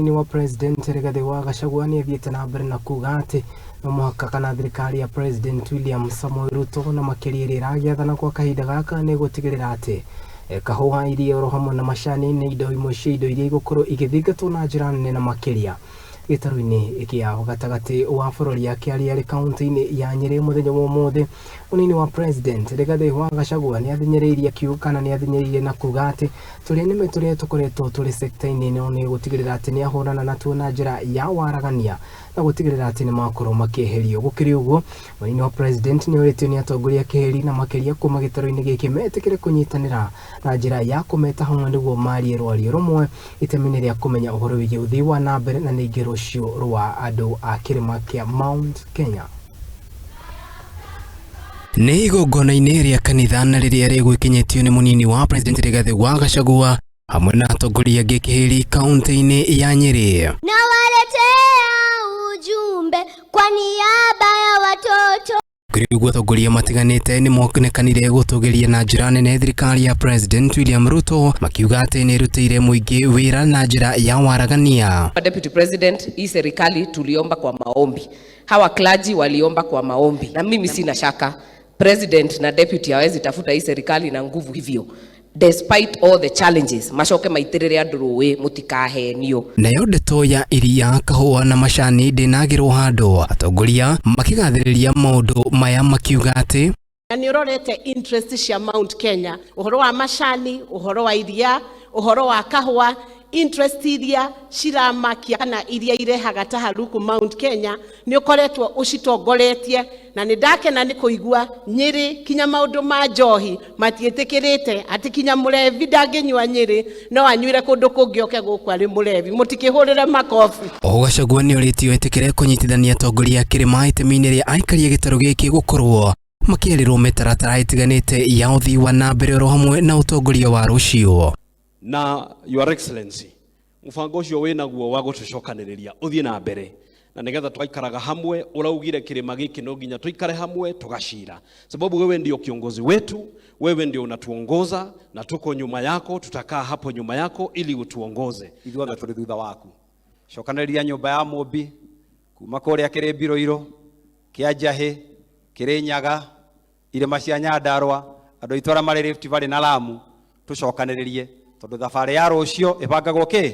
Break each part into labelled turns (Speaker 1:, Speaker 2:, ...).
Speaker 1: Mũnini wa President Rigathi wa Gachagua nĩ athiĩte na mbere na kuga atĩ no mũhaka kana thirikari ya President William Samoei Ruto na makĩria ĩrĩa ĩragĩathana kwa kahinda gaka nĩ gũtigĩrĩra atĩ kahũa, iria oro hamwe na macani nĩ indo imwe cia indo iria igũkorwo igĩthingatwo na njĩra nene na makĩria gĩtarũ-inĩ kĩa gatagatĩ wa bũrũri. Akĩaria arĩ kaunti-inĩ ya Nyĩrĩ mũthenya wa ũmũthĩ, mũnini wa President Rigathi wa Gachagua nĩ athinyĩrĩirie akiuga kana nĩ athinyĩrĩirie na kuga atĩ tũrĩa nĩme tũrĩa tũkoretwo tũrĩ sekta-inĩ ĩno nĩ gũtigĩrĩra atĩ nĩ ahũrana natuo na njĩra ya waragania na gũtigĩrĩra atĩ nĩ makorwo makĩeherio. Gũkĩrĩ ũguo, mũnini wa President nĩ orĩtio nĩ atongoria kĩheri na makĩria kuma gĩtarũ-inĩ gĩkĩ metĩkĩre kũnyitanĩra na njĩra ya kũmeta hamwe nĩguo marie rwario rũmwe itemi-inĩ rĩa kũmenya ũhoro wĩgiĩ ũthii wa na mbere na ningĩ rũciũ rwa andũ a kĩrĩma kĩa Mount Kenya. Nĩ igongona-inĩ rĩa kanitha na rĩrĩa rĩgwĩkinyĩtio nĩ mũnini wa President Rigathi wa Gachagua hamwe na atongoria angĩ kĩhĩri kaunti-inĩ ya Nyĩrĩ.
Speaker 2: Nawaletea ujumbe kwa niaba ya watoto.
Speaker 1: Kũrĩ ũguo, atongoria matiganĩte nĩ monekanire gũtũgĩria na njĩra nene thirikari ya President William Ruto, makiuga atĩ nĩ ĩrutĩire mũingĩ wĩra na njĩra ya waragania.
Speaker 3: Deputy President, hii serikali tuliomba kwa maombi, hawa clergy waliomba kwa maombi, na mimi sina shaka president na deputy hawezi tafuta hii serikali na nguvu hivyo, despite all the challenges, macoke maitirire andu rũĩ mũtikahenio.
Speaker 1: Nayo ndeto ya iria, kahũa na macani ndĩnagĩrwo handũ, atongoria makĩgathĩrĩria maũndũ maya makiuga atĩ
Speaker 4: Na nĩ ũrorete interest cia Mount Kenya, ũhoro wa macani, ũhoro wa iria, ũhoro wa kahũa, interest iria ciramakia kana iria irehaga taharuku Mount Kenya, nĩ ũkoretwo ũcitongoretie, na nĩ ndakena nĩ kũigua Nyĩrĩ kinya maũndũ ma njohi matiĩtĩkĩrĩte, atĩ kinya mũrevi ndangĩnyua Nyĩrĩ, no anyuire kũndũ kũngĩ oke gũkũ arĩ mũrevi. Mũtikĩhũrĩre makobi.
Speaker 1: Oho Gachagua nĩ orĩtio etĩkĩre kũnyitithania atongoria a kĩrĩma itemi-inĩ rĩa aikaria gĩtarũ gĩkĩ gũkorwo makĩerĩrwo mĩtaratara ĩtiganĩte ya ũthii wa na mbere oro hamwe na ũtongoria wa rũciũ.
Speaker 5: Na Your Excellency, mũbango ũcio wĩnaguo wa gũtũcokanĩrĩria ũthiĩ na mbere na nĩgetha tũgaikaraga hamwe. Ũraugire kĩrĩma gĩkĩ no nginya tũikare hamwe tũgacira, sababu wewe ndio kiongozi wetu, wewe ndio unatuongoza na tuko nyuma yako, tutakaa hapo nyuma yako ili utuongoze.
Speaker 6: Ithuothe tũrĩ thutha waku. Cokanĩrĩria nyũmba ya Mũmbi kuma kũrĩa Kĩrĩmbirũirũ, kĩa Njahĩ, Kĩrĩnyaga, irĩma cia Nyandarũa, andũ aitũ arĩa marĩ Rift Valley na Lamu, tũcokanĩrĩrie tondũ thabarĩ ya rũciũ ĩbangagwo kĩ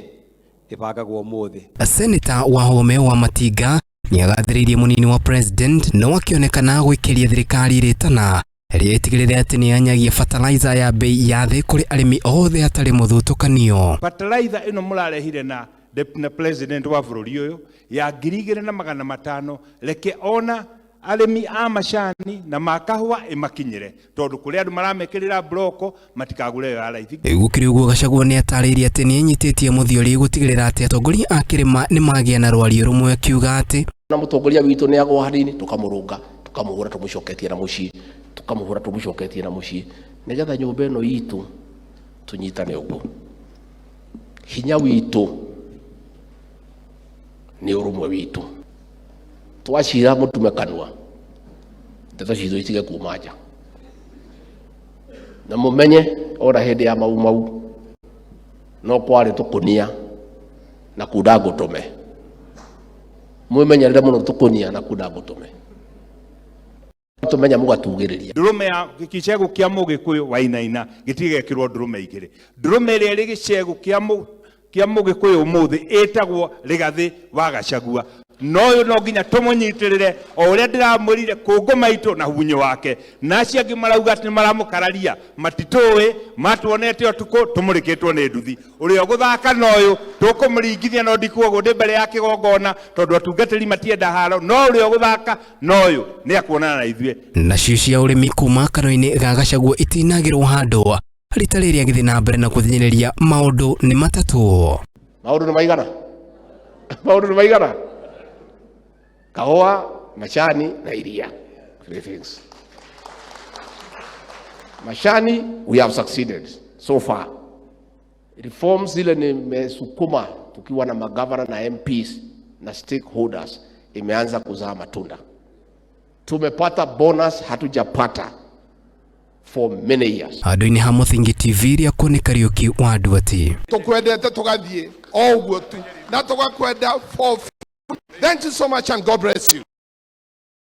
Speaker 6: ĩbangagwo ũmũthĩ.
Speaker 1: Seneta Wahome wa Matinga nĩagathĩrĩirie mũnini wa President no akĩonekana gwĩkĩria thirikari rĩtana rĩrĩa ĩtigĩrĩre atĩ nĩ yanyagia fertilizer ya bei ya thĩ kũrĩ arĩmi othe hatarĩ mũthutũkanio.
Speaker 7: Fertilizer ĩno mũrarehire na president wa bũrũri ũyũ ya 2500, reke ona arĩmi a macani na ma kahũa ĩmakinyĩre, tondũ kũrĩ andũ maramekĩrĩra mburoko matikagũre ĩyo ya raithi.
Speaker 1: Gũkĩrĩ ũguo, Gachagua nĩ atarĩirie atĩ nĩ enyitĩtie mũthiori gũtigĩrĩra atĩ atongoria a kĩrĩma nĩ magĩa na rwario rũmwe, akiuga atĩ
Speaker 8: na mũtongoria witũ nĩ agwa hanini, tũkamũrũnga, tũkamũhũra, tũmũcoketie na mũciĩ, tũkamũhũra, tũmũcoketie na mũciĩ, nĩgetha nyũmba ĩno itũ tũnyitane ũguo. Hinya witũ nĩ ũrũmwe witũ. Twacira mũtume kanua, ndeto citũ itige kuma nja, na mũmenye ona hĩndĩ ya Mau Mau no kwarĩ tũkũnia na kunda ngũtũme. Mwĩmenyerere mũno tũkũnia na kunda ngũtũme, tũmenya mũgatugĩrĩria.
Speaker 7: Ndũrũme ya gĩcegũ kĩa Mũgĩkũyũ wainaina gĩtigekĩrwo ndũrũme igĩrĩ. Ndũrũme ĩrĩa ĩrĩ gĩcegũ kĩa Mũgĩkũyũ ũmũthĩ ĩtagwo Rigathĩ wa Gachagua, no ũyũ no nginya tũmũnyitĩrĩre o ũrĩa ndĩramwĩrire kũngũ maitũ na hunyũ wake, na acio angĩ marauga atĩ nĩ maramũkararia matitũĩ, matuonete ũtukũ tũmũrĩkĩtwo nĩ nduthi. Ũrĩa ũgũthaka na ũyũ tũkũmũringithia, no ndikuoguo ndĩ mbere ya kĩgongona tondũ atungatĩri matienda haro, no ũrĩa ũgũthaka na ũyũ nĩ akuonana na ithuĩ.
Speaker 1: Nacio cia ũrĩmi kuma kanua-inĩ ga Gachagua itinagĩrwo handũ rita rĩrĩa agĩthiĩ na mbere na kũhinyĩrĩria maũndũ nĩ matatũ.
Speaker 8: Maũndũ nĩ maigana? Maũndũ nĩ maigana? Kahũa, macani na iria. Three things. Macani, we have succeeded so far. Reforms zile nimesukuma tukiwa na magavana na MPs na stakeholders imeanza kuzaa matunda. Tumepata bonus hatujapata. for many years.
Speaker 1: Handũ-inĩ ha Mũthingi TV rĩakwo nĩ Kariũki wa Nduati.
Speaker 9: Tukwendete tugathie o uguo tu na tugakwenda for. Thank you so much and God bless you.